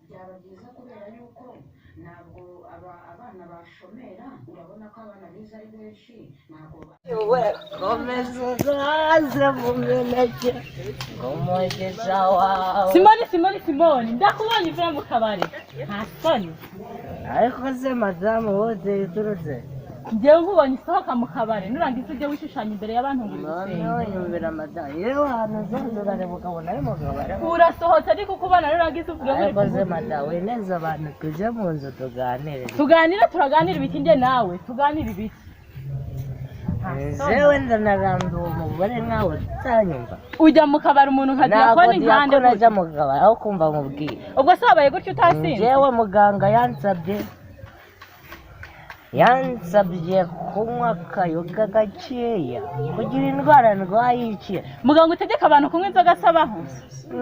Byaba byiza kubera yuko ntabwo abana bashomera, urabona ko abana bize ari benshi, ntabwo Komeza uzaze mu mineke umugisha wawe. Simoni, Simoni, Simoni, ndakubonye uvuye mu kabari, nta soni? Ariko se madamu, wose iturutse? Njyewe nkubonye usohoka mu kabari, nurangiza ujye wishushanya imbere y'abantu ngo uri gusenga. Noneho nyumvira madamu, yewe, ahantu zose urareba ukabona ari mu kabari. Urasohotse ariko ukubona, nurangiza uvuge ngo uri Ariko se kuvuga. madamu, wineza abantu, tujye mu nzu tuganire. Tuganire? Turaganira ibiki? Njye nawe tuganire ibiki? Nta soni. Jewe ndanarambiwe umugore nkawe utanyumva. Ujya mu kabari umuntu nka Ntabwo diyakoni nkande? Diyakoni ajya mu kabari, aho kumva nkubwire. Ubwo se wabaye gutyo utasinze? Njyewe muganga yansabye kunywa akayoga gakeya kugira indwara ndwaye ikira. Muganga utegeka abantu kunywa inzoga asabaho?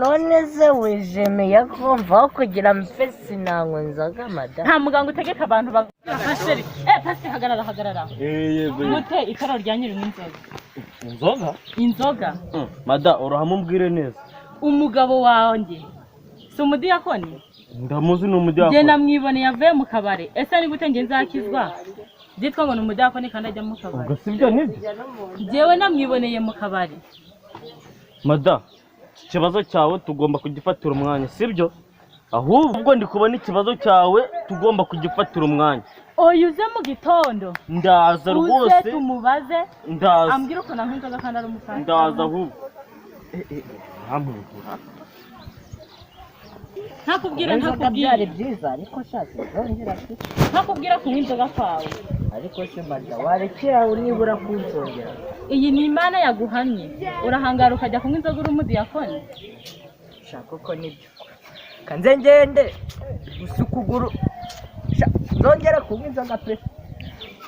None se wishimiye kumva aho kugira mfe sinanywa inzoga, madamu? Nta muganga utegeka abantu ba pasiteri. Pasiteri, hagarara, hagarara. Yego. Gute itara rya nyiri inzoga? Inzoga? Inzoga. Mada, urahamwe umbwire neza. Umugabo wanjye si umudiyakoni? Ndamuzi, ni Njye umudiyakoni. namwiboneye avuye mu kabari. Ese ni gute njye nzakizwa byitwa ngo ni umudiyakoni kandi ajya mu kabari? Ubwo si byo, nibyo. Njyewe namwiboneye mu kabari. Mada, iki kibazo cyawe tugomba kugifatira umwanya, sibyo? Ahubwo ndi kubona ikibazo cyawe tugomba kugifatira umwanya. Oya, uze mu gitondo. Ndaza. Uze. Rwose. Tumubaze. Ndaza. Ambwire ukuntu anywa inzoga kandi ari umupasiteri. Ndaza ahubwo. Ntampugura. Ntakubwira. Inzoga Ntakubwira. byari byiza, ariko shatse zongera pe. Ntakubwira kunywa inzoga kwawe. Ariko se madamu, warekera nibura kunsongera? Iyi ni Imana yaguhamye, urahangara ukajya kunywa inzoga uri umudiyakoni? Shaka uko nibyo kanze ngende gusa ukuguru. Sha, nzongera kunywa inzoga pe.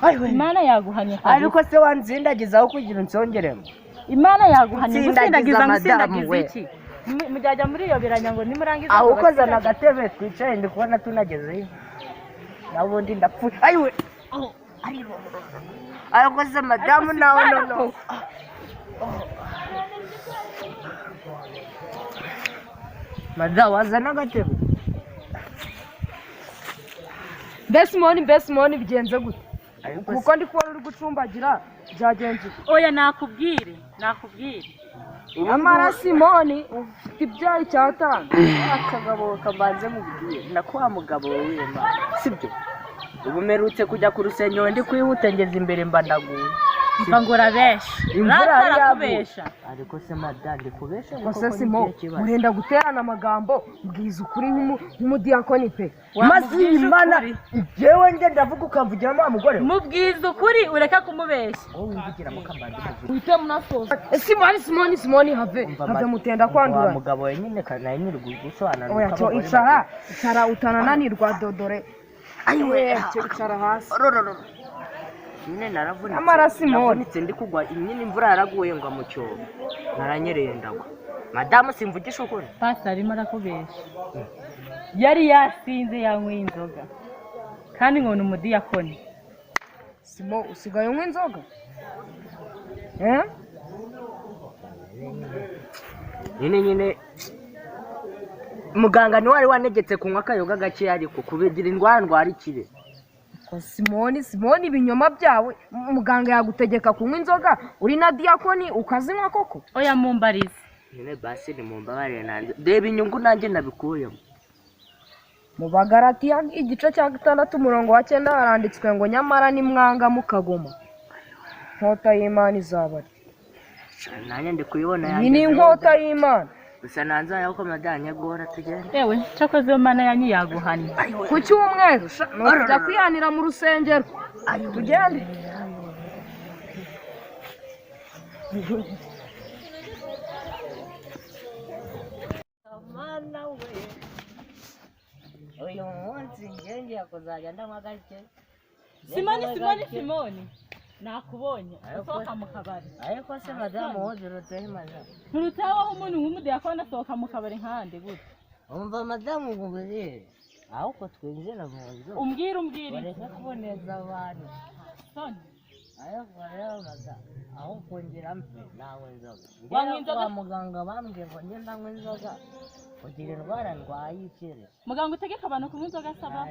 Ayiwe. Imana yaguhamye kabisa. Ariko se wanzindagiza aho kugira unsongeremo? Imana yaguhamye. Nsindagiza, Gusindagiza? madamu Ngusindagiza we. iki? Mujyajya muri iyo biranya ngo nimurangiza Aho ngo ukozana basindagize. agatebe twicaye, ndi kubona tunagezeyo, naho ubundi ndapfuye. Ayiwe, ariko se madamu, nawe noneho madamu, wazana agatebe. Mbese Simoni, mbese Simoni, bigenze gute? Ariko se Kuko ndi kubona uri gucumbagira, byagenze ute? Oya, nakubwire, nakubwire. Nyamara Simoni ufite ibyaha icyatanu. Akagabo kabanze mubwire, nako wa mugabo w'Imana, sibyo? Ubu mperutse kujya ku rusengero ndi kwihuta, ngeze imbere mba ndaguye. Mva ngo urabesha. Imvura Rata. yari yaguye. Arakubesha. Ariko se madamu, ndi kubesha? Gusa Simo, murenda guterana amagambo, mbwiza ukuri nk'umudiyakoni pe. Maze iyi Wamubwije mana ukuri. Jewe nge ndavuga ukamvugiramo, wa mugore we. Mubwize ukuri, ureke kumubeshya. Wowe wimvugiramo, kambanze muvuge. Uhite munasoza. Simoni, Simoni, Simoni, have have, mutenda Wa kwandura. mugabo we, nyine nayo nyiri gusobanura Oya uko cyo. abagore Icara. bagira. Icara utanananirwa, dodore. Ayiwe. Cyo, icara hasi. Rorororo. Nyine naravunitse. Nyamara Simoni. Navunitse ndi kugwa nyine, imvura yaraguye ngwa mu cyobo, naranyereye ndagwa. Madamu, simvugisha ukuri? Pasiteri arimo arakubesha, yari yasinze, yanyweye inzoga kandi ngo ni umudiyakoni. Simo, usigaye unywa inzoga, eh? Nyine muganga niwe wari wanegetse kunywa akayoga gakeya, ariko kubigira indwara ndwara ikire. Ko Simoni, Simoni, ibinyoma byawe! Muganga yagutegeka kunywa inzoga uri na diyakoni ukazinywa koko? Oya, mumbarize. Nyine basi ni mumbabarire, nanjye reba inyungu nanjye nabikuyemo. Mu Bagaratiya igice cya 6 umurongo wa 9 haranditswe ngo: "Nyamara nimwanga mukagoma, inkota y'Imana izabarya." Nanjye ndi kuyibona. Iyi ni Yangezeho inkota da. y'Imana. Gusa nanze ko madanye guhora tugenda. Yewe, cyakoze iyo Mana yanyu yaguhannye. Ku cyumweru sha, ni ukujya kwihanira mu rusengero. Tugende. Mana we, uyu munsi njye ngiye kuzajya ndanywa gake. Simoni, Simoni, Simoni, nakubonye usohoka mu kabari. Ariko se madamu, wozurutseho madamu? Nturutseho aho umuntu nk'umudiyakoni asohoka mu kabari nkahandi gute? Umva madamu, nkubwire, ahubwo twinjira mu nzu. Umbwire, umbwire iki? Bareke kuboneza abantu. Soni. Ariko rero madamu Aho kongera mpe nanywa inzoga. Wanywa Ngera inzoga? kwa muganga bambwiye ngo njye ndanywa inzoga kugira indwara ndwaye ikire. Muganga utegeka abantu kunywa inzoga asaba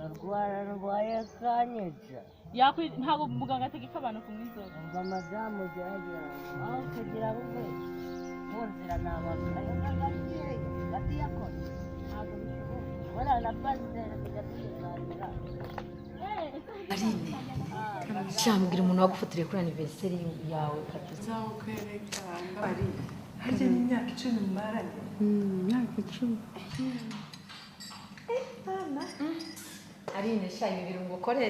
Arwara ndwaye kanyica. Ntabwo muganga ategeka abantu kunywa inzoga. Umva madamu, ugerageza aho kugira ngo mve mu nzira nabakayoga gakeya gatiyakora ntabwo bishoboka. Buriya na pasiteri tujya tubiganira. Aline, shambwira umuntu wagufotoreye kuri aniveriseri yawe kabisa. Nzawukwereka ari harya ni imyaka 10 mumaranye. Imyaka 10. Aline, sha ibi birungo ukoresha.